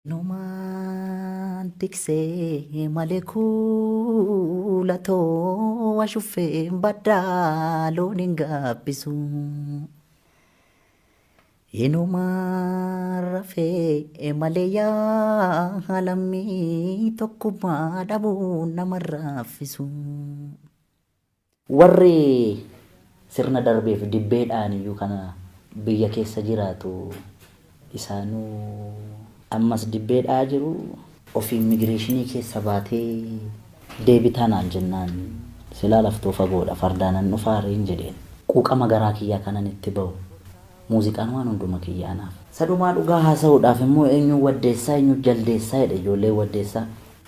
Numaan tiksee malee kuulatoo ashuffeen baddaa loon hin gaabbisu. Inumaan rafee malee yaa lammii tokkummaa dhabuun nama raffisu. Warri sirna darbeef dibbeedhaan iyyuu kana biyya keessa jiraatu isaanuu ammas dibbee dha'aa jiru. Ofii immigireeshinii keessa baatee deebitaa naan jennaan silaa laftoo fagoodha fardaanan dhufaareen jedheen. Quuqama garaa kiyyaa kanan itti bahu muuziqaan waan hunduma kiyya anaaf. Sadhumaa dhugaa haasa'uudhaaf immoo eenyuun waddeessaa eenyuun jaldeessaa jedhe ijoolleen waddeessaa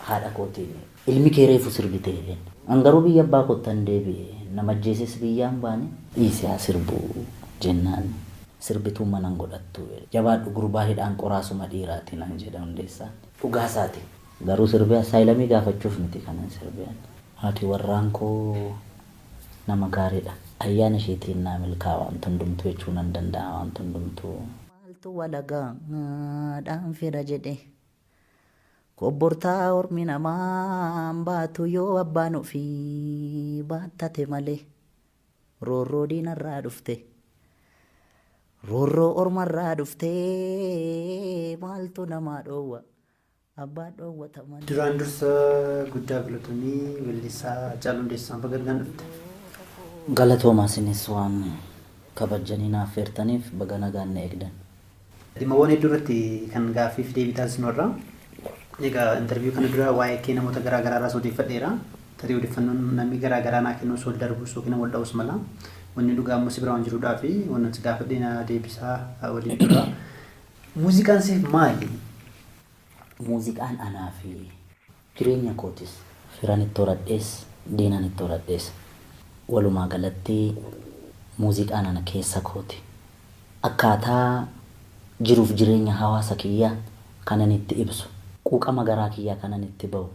haadha kootiin. Ilmi kee reefu sirbite jedheen. An garuu biyya abbaa koottan deebi'e. Nama ajjeeses biyyaan baane. Dhiisi haa sirbu jennaan sirbituu mana hin godhattu jedhe. Jabaadhu gurbaa hidhaan qoraasuma dhiiraati naan jedha Hundeessaan. Dhugaa isaati. Garuu sirbee assaayilamii gaafachuuf miti kanan sirbe ani. Haati warraan koo nama gaariidha. Ayyaana isheetiin naa milkaa'a wanti hundumtuu jechuu nan danda'a wanti hundumtuu. Maaltu walagaadhaan fira jedhe. Kobbortaa ormi namaan baatu yoo abbaan ofii baattate malee. Roorroo diinarraa dhufte. Roorroo ormarraa dhufte maaltu namaa dhoowwa? Abbaan dhoowwata malee. Duraan dursa guddaa galatomii weellisaa Haacaaluu Hundeessaa baga nagaan dhufte. Galatoomaa isinis waan kabajjanii na affeertaniif baga nagaan na eegdan. Dhimmawwan hedduu irratti kan gaaffii fi deebii taasisnu har'a. Egaa interview kana dura waa'ee kee namoota garaa garaa irraas odeeffadheera. Tarii odeeffannoon namni garaa garaa naa kennuus wal darbus yookiin wal dha'us mala. Wanni dhugaa immoo si bira waan jiruudhaa fi wannan si gaafadhe na deebisaa waliin turra. Muuziqaan siif maali? Muuziqaan anaaf jireenya kootis. Firan itti horadhees, diinan itti horadhees. Walumaa galatti muuziqaan ana keessa kooti. Akkaataa jiruuf jireenya hawaasa kiyyaa kanan itti ibsu, quuqama garaa kiyyaa kanan itti bahu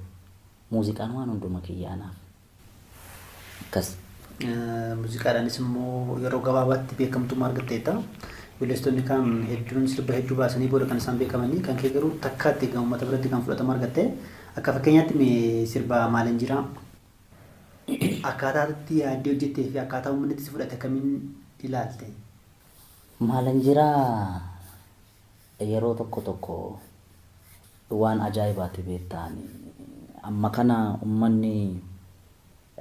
muuziqaan waan hunduma kiyya anaaf. Akkas. Muuziqaadhaanis immoo yeroo gabaabaatti beekamtummaa argatteetta. Weellistoonni kaan hedduun sirba hedduu baasanii booda kan isaan beekamanii kan kee garuu takkaatti kan uummata biratti kan fudhatama argatte. Akka fakkeenyaatti mee sirba Maalin Jira akkaataa itti yaaddee hojjettee fi akkaataa uummanni itti si fudhate akkamiin ilaalte? Maalan Jira yeroo tokko tokko waan ajaa'ibaati beektaa ani amma kana ummanni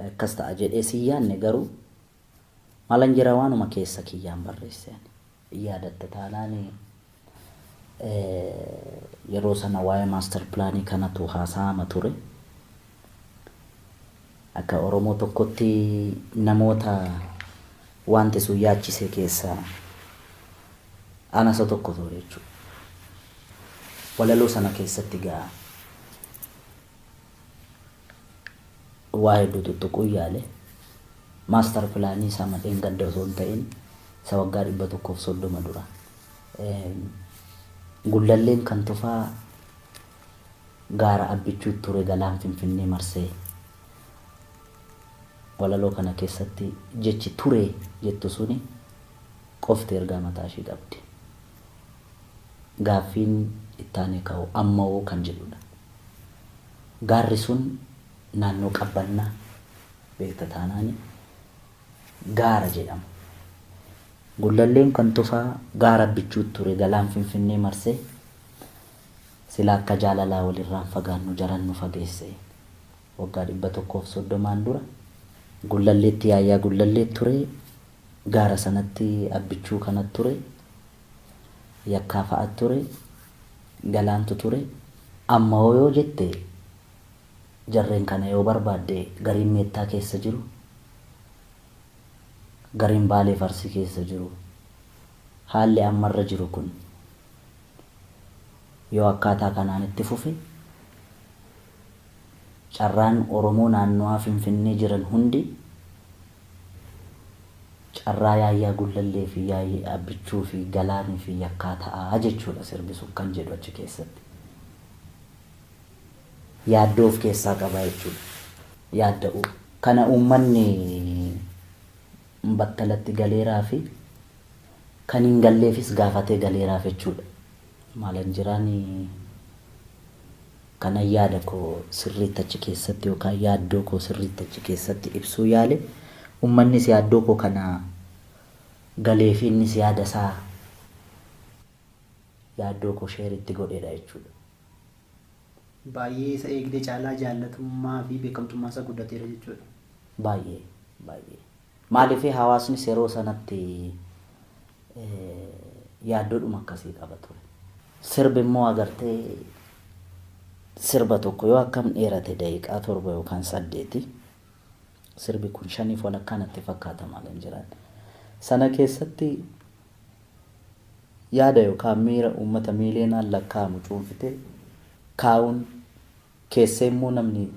akkas ta'a jedhee sin yaanne garuu maalan jira waanuma keessa kiyyaan barreesse ani. Yaadatta taanaan yeroo sana waa'ee maastar pilaanii kanatu haasa'ama ture. Akka Oromoo tokkotti namoota wanti sun yaachise keessaa ana isa tokko ture jechuudha. Walaloo sana keessatti egaa waa hedduu tuttuquun yaale. Maastar pilaanii isaa dheengadda osoo hin ta'in isa waggaa 130 dura. Gullalleen kan Tufaa gaara Abbichuutti ture galaan Finfinnee marsee. Walaloo kana keessatti jechi ture jettu suni qofti ergaa mataa ishii qabdi. Gaaffiin ittaanee ka'u ammawoo kan jedhudha. Gaarri sun naannoo Qabbannaa beekta taanaani gaara jedhama. Gullalleen kan Tufaa gaara Abbichuutti ture galaan Finfinnee marsee sila akka jaalalaa walirraan fagaannu jaran nu fageesse. Waggaa 130n dura Gullalleetti Yaayyaa Gullallee ture, gaara sanatti Abbichuu kana ture, Yakkaa fa'a ture, Galaantu ture. Ammawoo yoo jette jarreen kana yoo barbaadde gariin Meettaa keessa jiru, gariin Baaleef Arsii keessa jiru. Haalli amma irra jiru kun yoo akkaataa kanaan itti fufe carraan Oromoo naannowaa Finfinnee jiran hundi carraa Yaayyaa Gullallee fi Abbichuu fi Galaanii fi Yakkaa ta'a jechuudha sirbi sun kan jedhu achi keessatti. Yaaddoo of keessaa qaba jechuudha. Yaadda'uu. Kana uummanni battalatti galeeraa fi kan hin galleefis gaafatee galeeraaf jechuudha. Maalan jiraani. Kanan yaada koo sirriitti achi keessatti yookaan yaaddoo koo sirriitti achi keessatti ibsuu yaale, uummannis yaaddoo koo kana galee fi innis yaada isaa yaaddoo koo sheeritti godheedha jechuudha. Baay'ee isa eegdee caalaa jaallatummaa fi beekamtummaa isaa guddateera jechuudha. Baay'ee baay'ee. Maaliif hawaasnis yeroo sanatti yaaddoodhuma akkasii qaba ture. Sirbi immoo agartee sirba tokko yoo akkam dheerate daqiiqaa 7 yookaan 8, sirbi kun shaniif walakkaa natti fakkaata maal hin jiran. Sana keessatti yaada yookaan miira uummata miiliyoonaan lakkaa'amu cuunfitee kaa'uun keessa immoo namni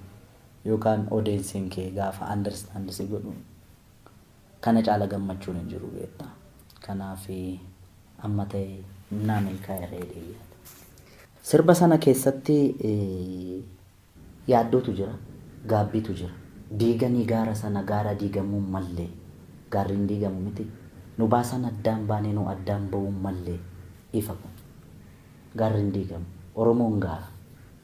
yookaan audienceiin kee gaafa understand si godhu kana caala gammachuun hin jiru beektaa. Kanaaf amma ta'e naa milkaa'eera jedhee yaada. Sirba sana keessatti yaaddootu jira, gaabbiitu jira. Diiganii gaara sana, gaara diigamuu mallee, gaarri hin diigamu miti. Nu baasan addaan baanee nu addaan ba'uu mallee, ifa kun. Gaarri hin diigamu. Oromoon gaara.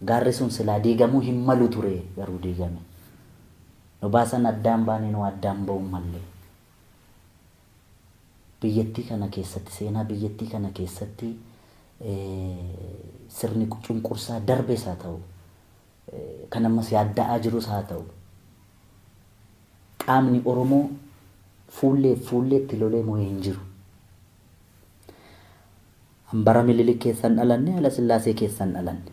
Gaarri sun silaa diigamuu hin malu ture, garuu diigame. Nu baasan addaan baanee nu addaan ba'uu mallee. Biyyattii kana keessatti, seenaa biyyattii kana keessatti sirni cunqursaa darbes haa ta'u, kan ammas yaadda'aa jirus haa ta'u, qaamni Oromoo fuullee fuulleetti lolee mo'ee hin jiru. Bara Minilik keessan dhalanne, Haila Sillaasee keessan dhalanne.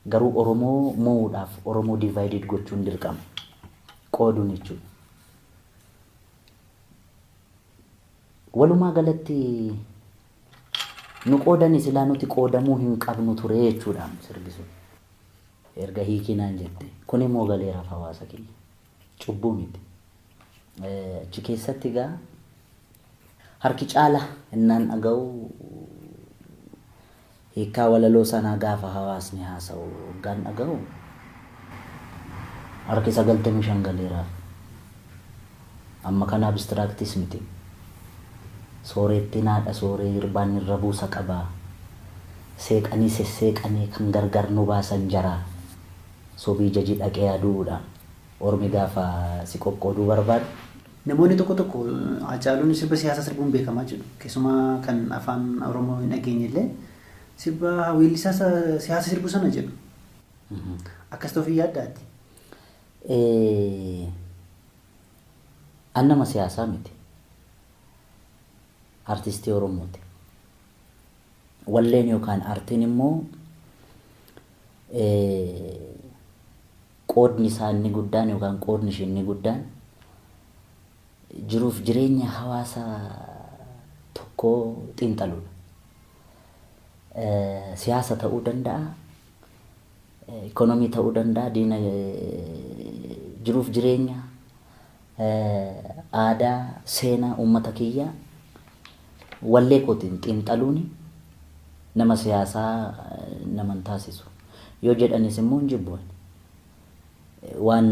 Garuu Oromoo mo'uudhaaf Oromoo divided gochuun dirqama. Qooduun jechuudha. Walumaa galatti nu qoodani, silaa nuti qoodamuu hin qabnu ture jechuudha sirbi sun. Erga hiikinaan jette. Kun immoo galeeraaf hawaasa kiyya. Cubbuu miti. Achi keessatti egaa harki caala innaan dhaga'u, hiikkaa walaloo sanaa gaafa hawaasni haasa'u hoggaan dhaga'u, harki 95 galeeraaf. Amma kana abstractis miti. Sooreettiin haadha sooree irbaan irra buusa qabaa. Seeqanii sesseeqanii kan gargar nu baasan jaraa. Sobii jaji dhaqee aduudha. Ormi gaafa si qoqqooduu barbaadu. Namoonni tokko tokko Hacaaluun sirba siyaasaa sirbuun beekamaa jedhu. Keessumaa kan afaan Oromoo hin dhageenye illee sirba weellisaa siyaasa sirbu sana jedhu. Akkas ta'uu fi yaaddaati. An nama siyaasaa miti. Artistii Oromooti. Walleen yookaan aartiin immoo qoodni isaa inni guddaan yookaan qoodni ishee inni guddaan jiruuf jireenya hawaasa tokkoo xiinxaluudha. Siyaasa ta'uu danda'a, ikoonomii ta'uu danda'a, diina jiruuf jireenya, aadaa, seenaa uummata kiyyaa wallee kootiin xiinxaluun nama siyaasaa nama hin taasisu. Yoo jedhanis immoo hin jibbu. Waan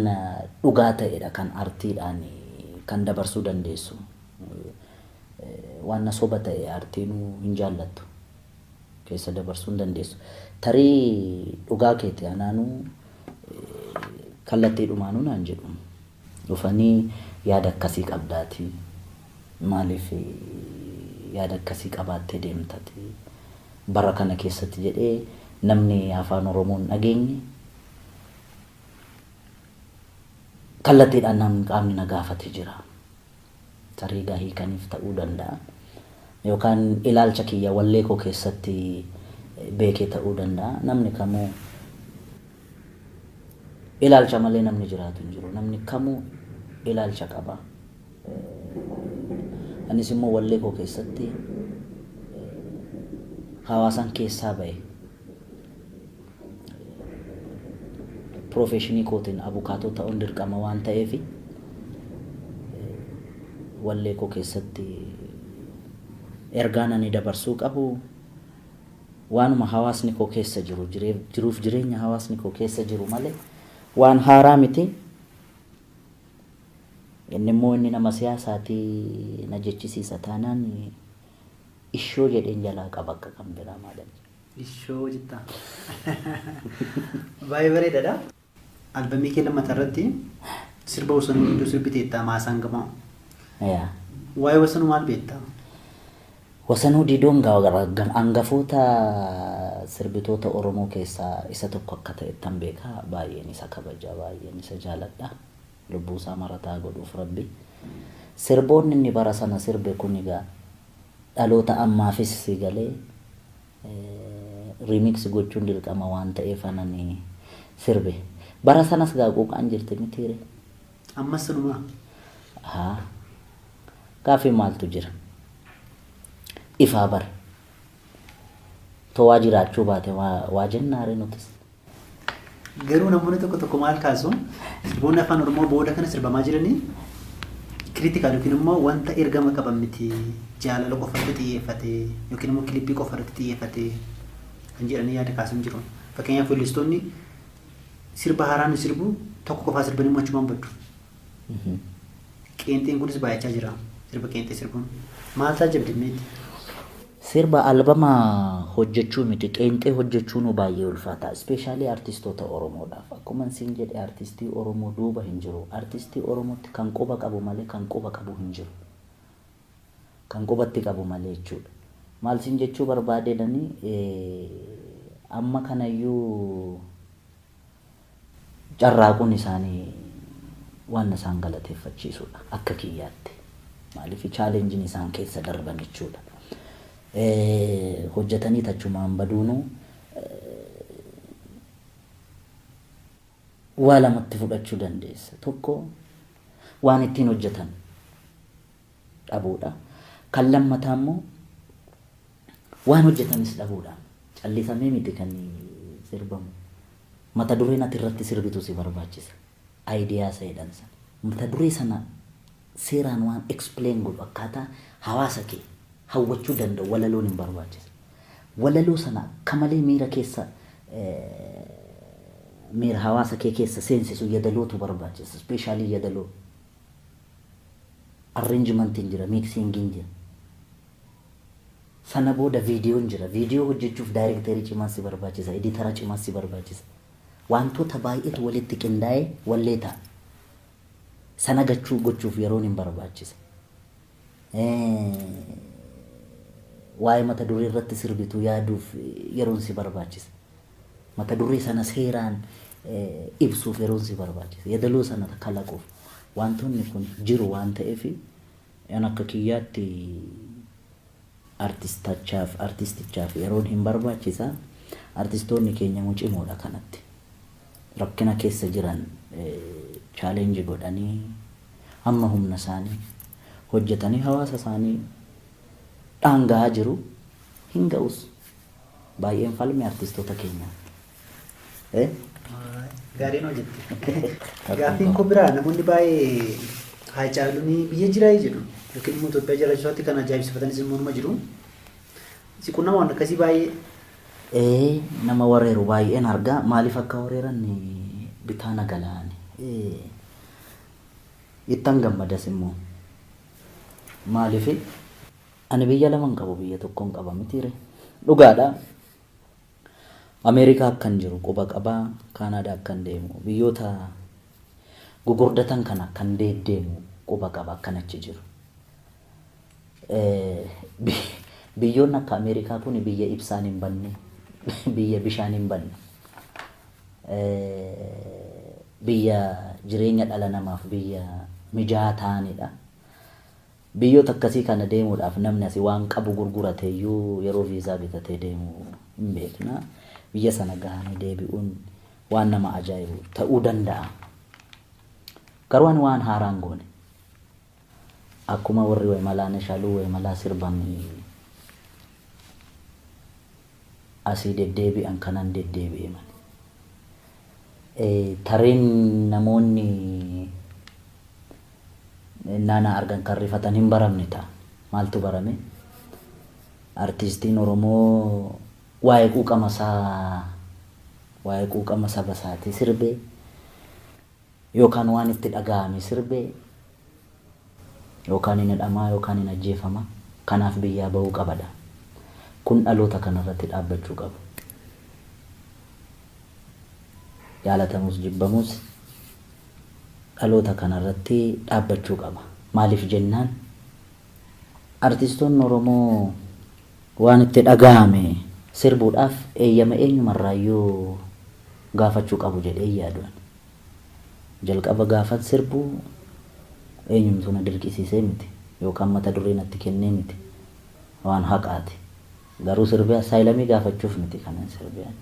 dhugaa ta'edha kan artiidhaan kan dabarsuu dandeessu. Waan soba ta'e artiinuu hin jaallattu. Keessa dabarsuu hin dandeessu. Tarii dhugaa keeti, anaanuu kallattiidhumaanuu naan jedhu. Dhufanii yaada akkasii qabdaati. Maaliif yaada akkasii qabaattee deemtati? Bara kana keessatti jedhee namni afaan Oromoo hin dhageenye kallattiidhaan namni qaamni na gaafate jira. Tarii egaa hiikaniif ta'uu danda'a. Yookaan ilaalcha kiyya wallee koo keessatti beekee ta'uu danda'a. Namni kamuu ilaalcha malee namni jiraatu hin jiru. Namni kamuu ilaalcha qaba. Anis immoo wallee koo keessatti hawaasan keessaa bahe, professionii kootiin abukaatoo ta'uun dirqama waan ta'eef, wallee koo keessatti ergaan ani dabarsuu qabu waanuma hawaasni koo keessa jiru, jiruuf jireenya hawaasni koo keessa jiru malee waan haaraa miti. Inni immoo inni nama siyaasaatii na jechisiisa taanaan ishoo jedheen jalaa qaba akka kan biraa maalan. Ishoo jetta. Baay'ee bareedaadha. Albamii kee lammataa irratti sirba Wasanuu Diidoo sirbiteetta maasaan gamaa. Yaa. Waa'ee Wasanuu maal beektaa? Wasanuu Diidoon hangafoota sirbitoota Oromoo keessaa isa tokko akka ta'ettan beeka. Baay'een isa kabaja, baay'een isa jaaladha. Lubbuu isaa marataa godhuuf Rabbi. Sirboonni inni bara sana sirbe kun egaa dhaloota ammaafis si galee remix gochuun dirqama waan ta'eef anani sirbe. Bara sanas gaa quuqaan jirti mitiire. Ammas sanumaa? Haa. Gaaffii maaltu jira? Ifaa bara. Towaa jiraachuu baate waa jennaare nutis. Garuu namoonni tokko tokko maal kaasu, sirboonni afaan Oromoo booda kana sirbamaa jiranii critical yookiin immoo wanta ergama qaban miti, jaalala qofa irratti xiyyeeffate yookiin immoo kilippii qofa irratti xiyyeeffate kan jedhanii yaada kaasan jiru. Fakkeenyaaf weellistoonni sirba haaraa nu sirbu tokko qofaa sirbanii immoo achumaan baddu. Qeenxeen kunis baay'achaa jira. Sirba qeenxee sirbuun. Maal taajjabde meeti? Sirba albama hojjechuu miti, qeenxee hojjechuun baay'ee ulfaata. Especially artistoota Oromoodhaaf. Akkuma siin jedhe, artistii Oromoo duuba hin jiru. Artistii Oromootti kan quba qabu malee kan quba qabu hin jiru. Kan qubatti qabu malee jechuudha. Maal siin jechuu barbaadedhani, amma kanayyuu carraaquun isaanii waan isaan galateeffachiisudha akka kiyyaatti. Maaliif, challengeiin isaan keessa darban jechuudha. Hojjetanii tachumaan baduunuu waa lamatti fudhachuu dandeessa. Tokko, waan ittiin hojjetan dhabuudha. Kan lammataa immoo waan hojjetanis dhabuudha. Callisamee miti kan sirbamu. Mata dureen ati irratti sirbitu si barbaachisa. Idea isa jedhan sana. Mata duree sana seeraan waan explain godhu, akkaataa hawaasa kee hawwachuu danda'u walaloon hin barbaachisa. Walaloo sana akka malee miira keessa, miira hawaasa kee keessa seensisu yadalootu barbaachisa. Especially yadaloo. Arrangementiin jira, mixingiin jira. Sana booda viidiyoon jira. Viidiyoo hojjechuuf directorii cimaa si barbaachisa, editora cimaa si barbaachisa. Wantoota baay'eetu walitti qindaa'ee wallee ta'a. Sana gachuu gochuuf yeroon hin barbaachisa. Waa'ee mata duree irratti sirbitu yaaduuf yeroon si barbaachisa. Mata duree sana seeraan ibsuuf yeroon si barbaachisa. Yadaloo sana kalaquuf wantoonni kun jiru waan ta'eef, an akka kiyyaatti artistichaaf yeroon hin barbaachisa. Artistoonni keenya immoo cimoodha kanatti. Rakkina keessa jiran challenge godhanii hamma humna isaanii hojjetanii hawaasa isaanii dhaangahaa jiru, hin ga'us. Baay'een falmi artistoota keenyaa. Gaariin hojjette. Gaaffiin koo biraa, namoonni baay'ee Haacaaluun biyya jiraa jedhu yookiin immoo Itoophiyaa jiraachuu isaatti kan ajaa'ibsiifatanis immoo numa jiru. Si qunnama waan akkasii baay'ee? Ee, nama wareeru baay'een argaa. Maaliif akka wareeran bitaa na galaani. Ittan gammadas immoo. Maaliif, ani biyya lama hin qabu, biyya tokkoon qaba mitiire. Dhugaadha. Ameerikaa akkan jiru quba qabaa, Kaanaadaa akkan deemu, biyyoota gugurdatan kana akkan deddeemu quba qaba, akkan achi jiru. Biyyoonni akka Ameerikaa kun biyya ibsaan hin banne, biyya bishaan hin banne, biyya jireenya dhala namaaf biyya mijaa'aa ta'anidha. Biyyoota akkasii kana deemuudhaaf namni asii waan qabu gurgurate iyyuu yeroo viizaa bitatee deemu hin beekna. Biyya sana gahanii deebi'uun waan nama ajaa'ibu ta'uu danda'a. Garuu ani waan haaraan goone. Akkuma warri Weemalaa Nashaaluu Weemalaa sirban asii deddeebi'an kanan deddeebi'e mani. Tareen namoonni naana argan kan rifatan hin baramne ta'a. Maaltu barame? Artiistiin Oromoo waa'ee quuqama isaa, waa'ee quuqama saba isaatii sirbee yookaan waan itti dhaga'ame sirbee yookaan hin hidhamaa yookaan hin ajjeefama. Kanaaf biyyaa bahuu qabadha. Kun dhaloota kanarratti dhaabbachuu qabu. Jaalatamus jibbamus dhaloota kanarratti dhaabbachuu qaba. Maaliif jennaan artistoonni Oromoo waan itti dhaga'ame sirbuudhaaf eeyyama eenyumarraayyuu gaafachuu qabu jedhee hin yaadu. Jalqaba gaafan sirbu eenyumtuu na dirqisiisee miti yookaan mata duree natti kennee miti. Waan haqaati. Garuu sirbee assaayilamii gaafachuuf miti kanan sirbee ani.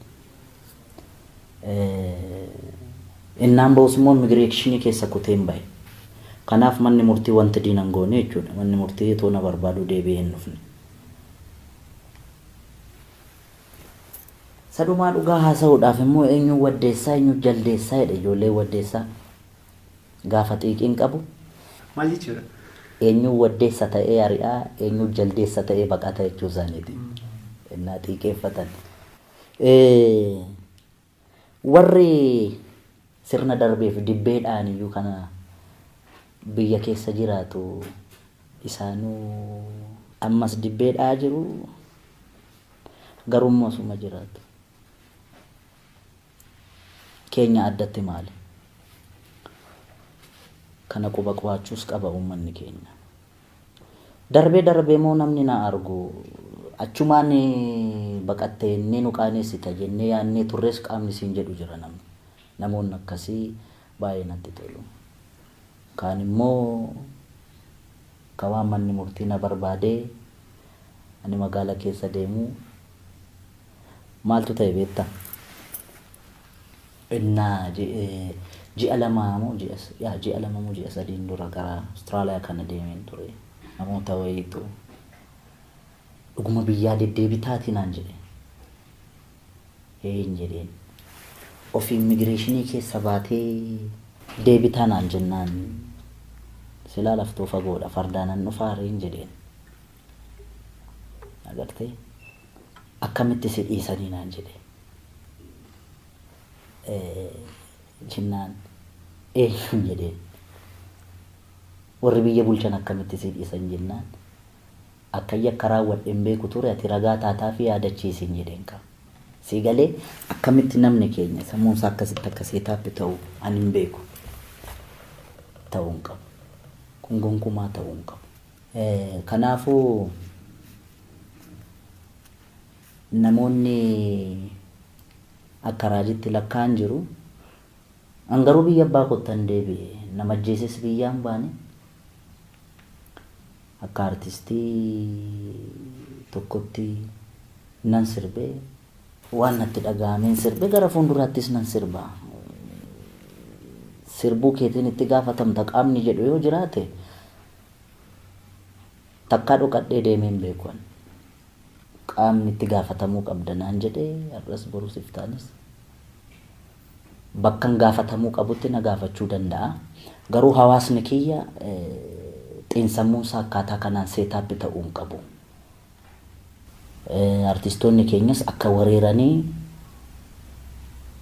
Innaan ba'us immoo immigireeshinii keessa kuteen bahe. Kanaaf manni murtii wanti diina hin goone jechuudha. Manni murtii otoo na barbaaduu deebi'ee hin dhufne. Sadumaa dhugaa haasa'uudhaaf immoo eenyuun waddeessaa eenyuun jaldeessaa jedhe ijoolleen waddeessaa gaafa xiiqiin qabu. Maal jechuudha? Eenyuun waddeessa ta'ee ari'aa eenyuun jaldeessa ta'ee baqata jechuu isaaniiti. Innaa xiiqeeffatan. Warri sirna darbeef dibbeedhaan iyyuu kana biyya keessa jiraatu isaanuu ammas dibbee dha'aa jiru, garuu immoo asuma jiraatu. Keenya addatti maali? Kana quba qabaachuus qaba uummanni keenya. Darbee darbee immoo namni na argu achumaan baqattee inni nu qaaneessita jennee yaadnee turres qaamni siin jedhu jira namni. Namoonni akkasii baay'ee natti tolu. Kaan immoo ka waan manni murtii na barbaadee ani magaala keessa deemu maaltu ta'e beektaa? Innaa ji'a lama moo ji'a 2 moo ji'a 3n dura gara Austraaliyaa kana deemeen ture. Namoota wayiitu dhuguma biyyaa deddeebitaati naan jedhe. Ee hin jedheen. Ofii immigireeshinii keessa baatee deebitaa naan jennaan silaa laftoo fagoodha fardaanan dhufaa reen jedheen. Agartee akkamitti si dhiisanii naan jedhe. Jennaan eenyuun jedheen. Warri biyya bulchan akkamitti si dhiisan jennaan akka yakka raawwadhe hin beeku ture ati ragaa taataa fi yaadachiisin jedheen qaba. Sii galee akkamitti namni keenya sammuun isaa akkasitti akka seetaappi ta'u ani hin beeku. Ta'uu hin qabu. Kun gonkumaa ta'uu hin qabu. Kanaafuu namoonni akka raajitti lakkaa'an jiru. An garuu biyya abbaa koottan deebi'e. Nama ajjeeses biyyaan baane. Akka artistii tokkotti nan sirbe. Waan natti dhaga'ameen sirbe gara fuulduraattis nan sirba. Sirbuu keetiin itti gaafatamta qaamni jedhu yoo jiraate takkaa dhokadhee deemee hin beeku ani. Qaamni itti gaafatamuu qabda naan jedhee har'as borus iftaanis bakkan gaafatamuu qabutti na gaafachuu danda'a. Garuu hawaasni kiyya xiinsammuun isaa akkaataa kanaan seetaappi ta'uu hin qabu. Artistoonni keenyas akka wareeranii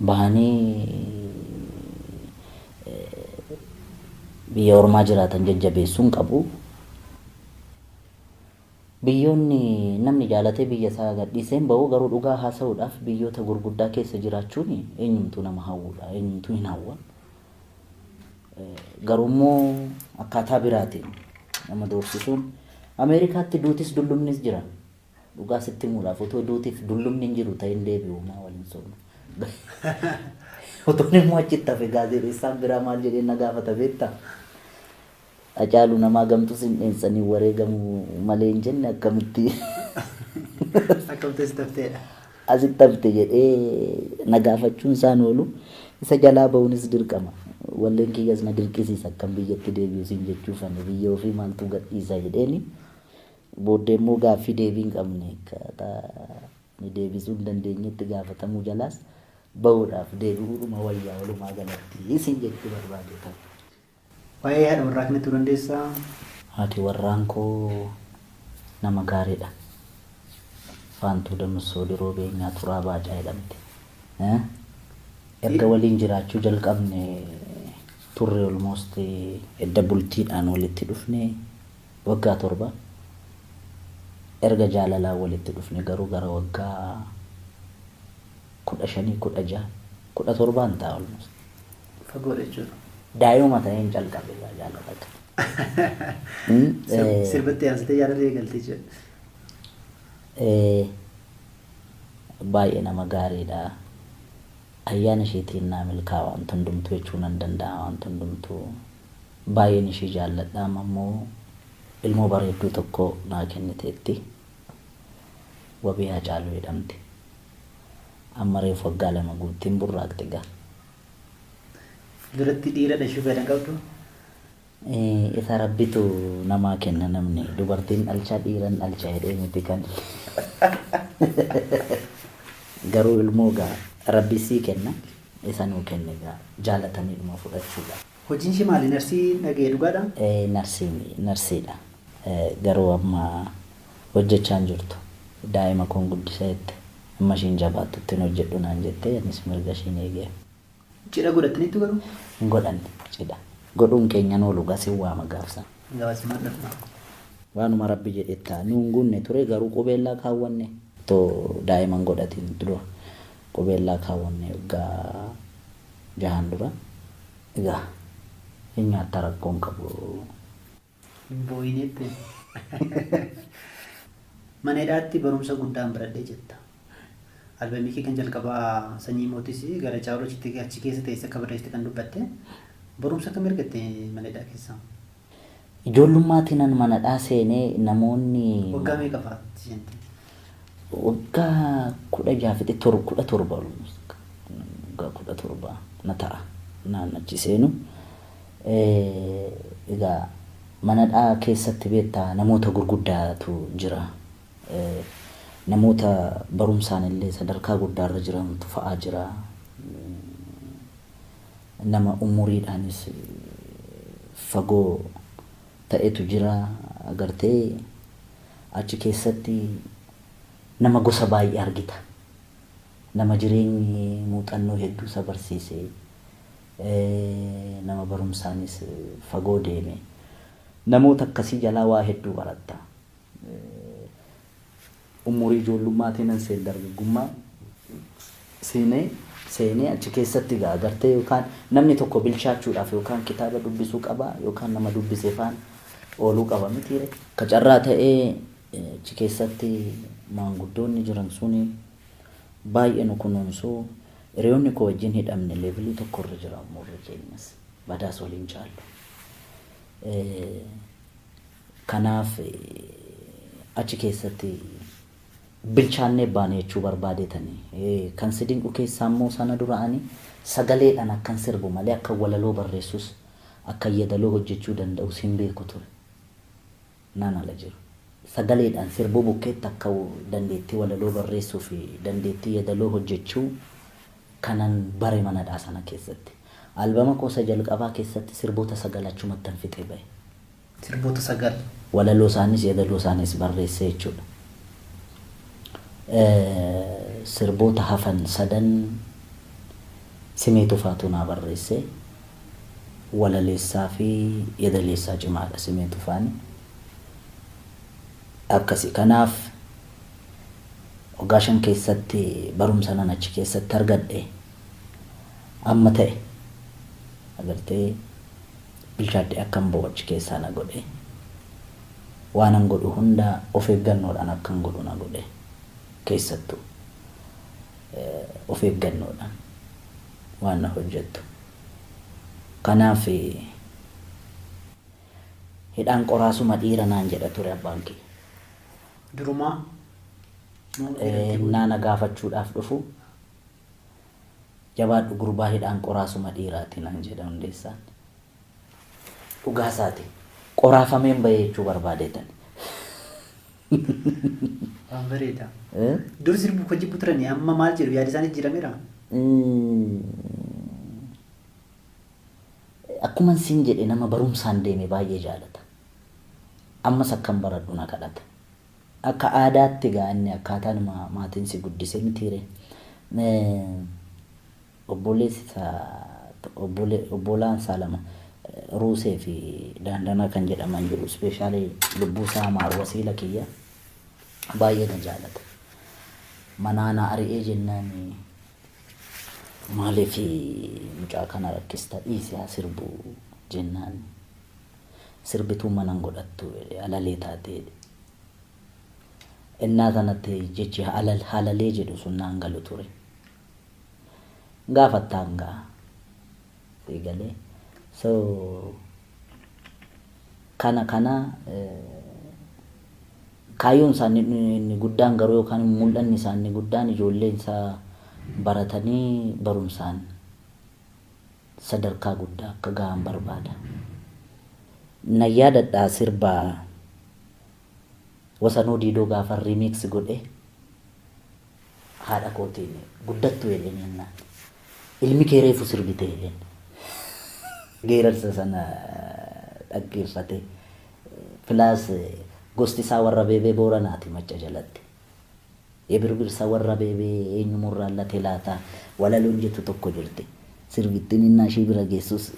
bahanii biyya ormaa jiraatan jajjabeessuu hin qabu. Biyyoonni namni jaalatee biyya isaa gadhiisee hin bahu garuu dhugaa haasa'uudhaaf biyyoota gurguddaa keessa jiraachuun eenyumtuu nama hawwudha. Eenyumtuu hin hawwa. Garuu immoo akkaataa biraatiin nama doorsisuun Ameerikaatti duutis dullumnis jira. Dhugaa sitti himuudhaaf otoo duutiif dullumni hin jiru ta'in deebi'u maa waliin sobna. Otoon immoo achitti hafe gaazexeessaan biraa maal jedhee na gaafata beektaa? Hacaaluu namaa gamtus hin dheensanii wareegamu malee hin jenne akkamitti Akkamitti asitti hafteedha? Asitti hafte jedhee na gaafachuun isaan oolu isa jalaa ba'uunis dirqama. Walleen kiyyas na dirqisiisa akkam biyyatti deebi'u siin jechuuf ani biyya ofii maaltu gadhiisa jedheeni. Booddee immoo gaaffii deebii hin qabne akkaataa ani deebisuu hin dandeenyetti gaafatamuu jalaas ba'uudhaaf deebi'uudhuma wayyaa walumaa galatti siin jechuu barbaadeetan. Waa'ee haadha warraa kee natti himuu dandeessaa? Haati warraan koo nama gaariidha. Faantuu Damissoo Diroo Beenyaa Turaa Baacaa jedhamti. Erga waliin jiraachuu jalqabne turre almost edda bultiidhaan walitti dhufne waggaa 7. Erga jaalalaan walitti dhufne garuu gara waggaa 15 16 17n ta'a almost. Fagoodha jechuudha. Daa'ima ta'een calqabe egaa jaalala kana. Sirbatti aansitee jaalala eegalte jechuudha. Baay'ee nama gaariidha. Ayyaana isheetiin naa milkaa'a wanti hundumtuu jechuu nan danda'a wanti hundumtuu. Baay'een ishee jaalladha amma immoo ilmoo bareedduu tokko naa kenniteetti. Wabii Hacaaluu jedhamti. Amma reefu waggaa 2 guuttiin burraaqxi gaa. Fuulduratti dhiira dhashuu fedha qabdu? Isa rabbitu namaa kenna namni dubartiin dhalchaa dhiiran dhalcha jedhee miti kan. Garuu ilmoo gaa rabbi sii kenna isa nuu kenne gaa jaalataniidhuma fudhachuudha. Hojiin ishee maali? Narsii dhaga'e dhugaadhaa? Ee narsii narsiidha. Garuu amma hojjechaa hin jirtu. Daa'ima koon guddisa jette. Amma ishiin jabaattutti hin hojjedhu naan jette anis mirga ishiin eegeef. Cidha godhattaniittu garuu? Hin godhanne cidha. Godhuun keenya hin oolu gaa sin waama gaaf sana. Gabaasumaan dhufna. Waanuma rabbi jedhe ta'a. Nu hin guunne ture garuu qubeellaa kaawwanne. Otoo daa'ima hin godhatiin dura qubeellaa kaawwanne waggaa jahaan dura. Egaa hin nyaatta rakkoo hin qabu. Hin boo'in jette. Mana hidhaatti barumsa guddaan baradhe jetta. Albamii kee kan jalqabaa Sanyii Mootiis gara Caawul achitti achi keessa teessee akka barreessite kan dubbatte. Barumsa akkamii argatte mana hidhaa keessaa? Ijoollummaatiinan manadhaa seenee namoonni. Waggaa meeqa fa'aatti seente? Waggaa 16 fixe 17 almost waggaa 17 na ta'a naan achi seenu. Egaa manadhaa keessatti beektaa namoota gurguddaatu jira. Namoota barumsaan illee sadarkaa guddaarra jirantu fa'aa jira. Nama umuriidhaanis fagoo ta'etu jira. Agartee achi keessatti nama gosa baay'ee argita. Nama jireenyi muuxannoo hedduu isa barsiise, nama barumsaanis fagoo deeme. Namoota akkasii jalaa waa hedduu baratta. Umurii ijoollummaatiinan seen dargaggummaa seenee seenee achi keessatti egaa agartee yookaan namni tokko bilchaachuudhaaf yookaan kitaaba dubbisuu qaba yookaan nama dubbise faana ooluu qaba mitiire. Akka carraa ta'ee achi keessatti maanguddoonni jiran suni baay'ee nu kunuunsu. Hiriyoonni koo wajjin hidhamne leevilii tokkorra jira umurri keenyas. Badaas wal hin caallu. Kanaaf achi keessatti bilchaannee baane jechuu barbaadeetani. Kan si dinqu keessaa immoo sana dura ani sagaleedhaan akkan sirbu malee akkan walaloo barreessus akkan yedaloo hojjechuu danda'us hin beeku ture. Naan ala jiru. Sagaleedhaan sirbuu bukkeetti akka dandeettii walaloo barreessuu fi dandeettii yedaloo hojjechuu kanan bare manadhaa sana keessatti. Albama koo isa jalqabaa keessatti sirboota 9 achumattan fixee bahe. Sirboota 9. Walaloo isaanis yedaloo isaanis barreessee jechuudha. Sirboota hafan sadan Simee Tufaatu naa barreesse. Walaleessaa fi yedaleessaa cimaadha Simee Tufaani. Akkasi. Kanaaf waggaa 5 keessatti barumsa nan achi keessatti argadhe amma ta'e agartee bilchaadhee akkan ba'u achi keessaa na godhe. Waanan godhu hunda of eeggannoodhaan akkan godhu na godhe. Keessattuu of eeggannoodhaan waan na hojjettu. Kanaaf hidhaan qoraasuma dhiira naan jedha ture abbaan kiyya. Durumaa moo hidhamtee booda? Ennaa na gaafachuudhaaf dhufu Jabaadhu gurbaa hidhaan qoraasuma dhiiraati naan jedha Hundeessaan. Dhugaa isaati. Qoraafameen bahe jechuu barbaadeetani. Waan bareeda. Dur sirbuu kan jibbu turani amma maal jedhu yaadi isaanii jijjiirameera? Akkuman siin jedhe nama barumsaan deeme baay'ee jaalata. Ammas akkan baradhu na kadhata. Akka aadaatti egaa inni akkaataanuma maatiin si guddise mitiiree. Obboleessi isaa obbolaan isaa lama Ruusee fi Daandanaa kan jedhaman jiru. Ispeeshaalii lubbuu isaa maaru wasiila kiyya baay'ee na jaalata. Manaa na ari'ee jennaan Maaliif mucaa kana rakkista, dhiisi haa sirbu jennaan, sirbituu mana hin godhattu jedhe, alalee taatee jedhe. Innaa sanatti jechi halalee jedhu sun naan galu ture. Gaafattaan gaa sii galee. So kana kaayyoon isaanii inni guddaan garuu yookaan mul'anni isaanii guddaan ijoolleen isaa baratanii barumsaan sadarkaa guddaa akka ga'an barbaada. Nan yaadadha, sirba Wasanuu Diidoo gaafa remix godhe haadha kootiin guddattu jedheen jennaan. Ilmi kee reefu sirbite jedheen. Geerarsa sana dhaggeeffate. Plus gosti isaa warra Beebee Booranaati Macca jalatti. Yebirbirsa warra Beebee eenyumurraan late laata walaloon jettu tokko jirti. Sirbittiin innaa ishii bira geessus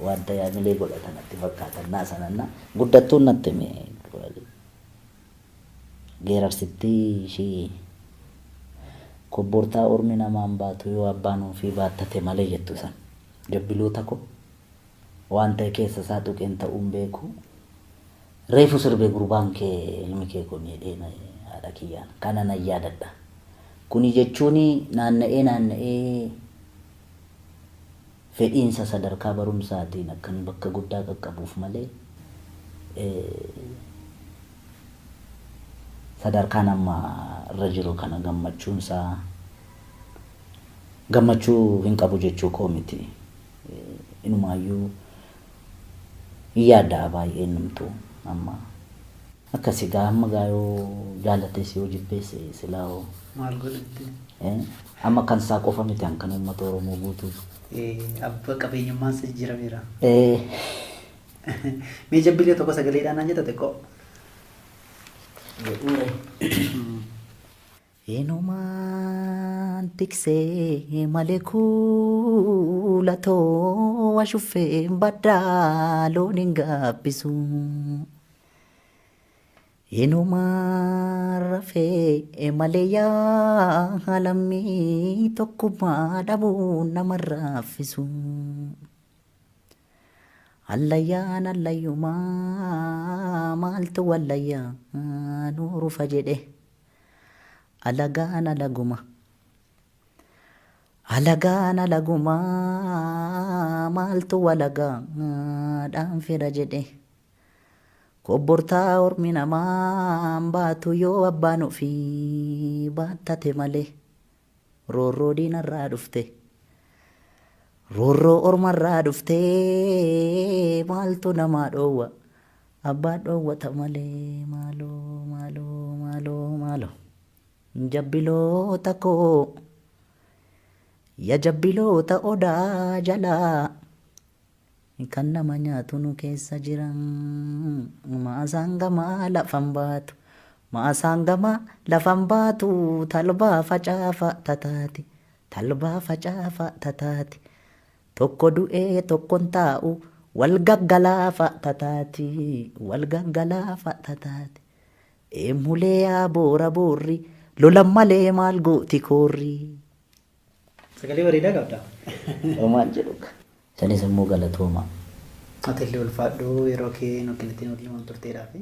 wanta yaamilee godhata natti fakkaata innaa sananna guddattuun natti hime. Geerarsittii ishii kobbortaa ormi namaan baatu yoo abbaan ofii baattate malee jettu san. Jabbiloota koo waan ta'e keessa isaa tuqeen ta'uun beeku. Reefu sirbe gurbaan kee, ilmi kee kun jedheen haadha kiyyaan. Kana nan yaadadha. Kuni jechuun naanna'ee naanna'ee fedhiinsa sadarkaa barumsaatiin akkan bakka guddaa qaqqabuuf malee sadarkaan amma irra jiru kana gammachuunsaa gammachuu hin qabu jechuu koo miti. Inumaayyuu hin yaadda'a baay'een numtuu amma. Akkasi gaa, amma gaa yoo jaalates yoo jibbees silaa hoo. Maal godhutti? Amma kan isaa qofa miti, kan uummata Oromoo guutuu. Abba qabeenyummaan isa jijjiirameera. Mee jabbilee tokko sagaleedhaan naan jetta xiqqoo. Jedhuure. Inumaan tiksee malee kuulatoo ashuffeen baddaa loon hin gaabbisu. Inumaan rafee malee yaa lammii tokkummaa dhabuun nama raffisu. Allayyaan allayyumaa maaltu wallayyaa nuurufa jedhe. Alagaan alaguma. Alagaan alagumaa maaltu walagaa dhaan fira jedhe. Kobbortaa ormi namaan baatu yoo abbaan ofii baattate malee. Roorroo diinarraa dhufte. Roorroo ormarraa dhufte maaltu namaa dhoowwa? Abbaan dhoowwata malee, maaloo maaloo maaloo maaloo. Jabbiloota koo, ya jabbiloota odaa jalaa, kan nama nyaatu nu keessa jiran. Maasaan gamaa lafan baatu, maasaan gamaa lafan baatu, talbaa facaafa tataati, talbaa facaafa tataati. Tokko du'ee tokkon taa'u, wal gaggalaafa tataati, wal gaggalaafa tataati. Eemulee yaa boora boorri, lolan malee maal gooti koorri. Sagalee bareedaa qabda. Maal jedhu, sanis immoo galatooma. Ati illee ulfaadhu, yeroo kee nu kenniteen waliin waan turteedhaafi.